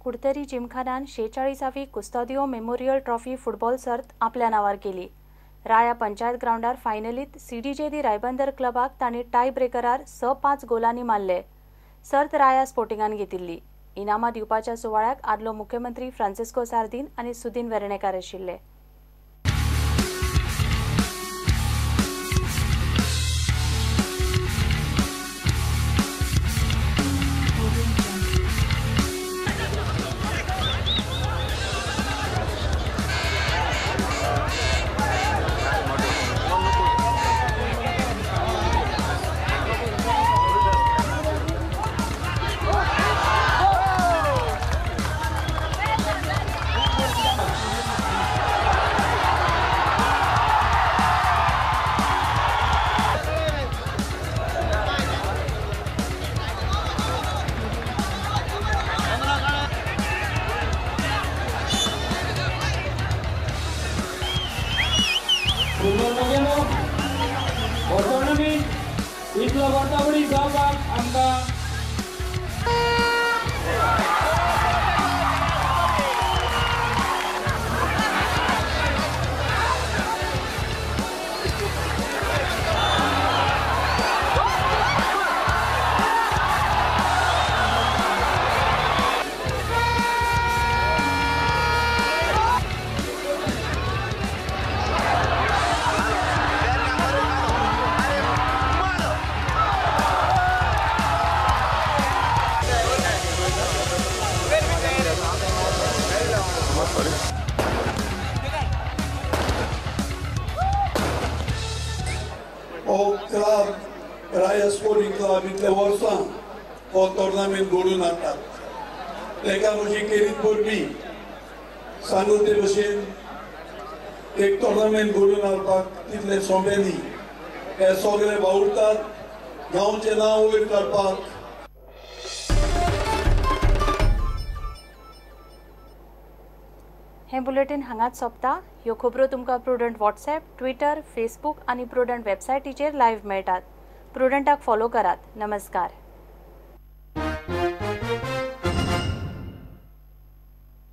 Curtorim जिमखानान 46वी Custodio memorial trophy football सर्त आपल्या नांवार केली. राया पंचायत ग्रावंडार फायनलीत सीडीजे दी रायबंदर क्लबाक तांणी टाय ब्रेकरार 6-5 गोलांनी मारले. सर्त राया स्पोर्टिंगान घेतिल्ली. इनामां दिवपाच्या सुवाळ्याक आदलो मुख्यमंत्री फ्रांसिस्को सार्दीन आनी सुदीन वेर्णेकार आशिल्ले. इतलो वर्तावणी जावपाक आमकां क्लब राया स्पोर्टिंग क्लब इतले वर्सां हो टोर्नामेंट घडोवन हाडटात. ताका म्हजी खेरीत परबी सांगू ते भशेन एक टोर्नामेंट घडोवन हाडपाक तितले सोंपें न्ही. हे सगळे वावुरतात गांवचें नांव वयर काडपाक. हें बुलेटीन हांगाच सोंपता. ह्यो खबरो तुमकां प्रुडंट व्हॉट्सएप, ट्विटर, फेसबूक आनी प्रुडंट वेबसायटीचेर लायव्ह मेळटात. प्रुडंटाक फॉलो करात. नमस्कार.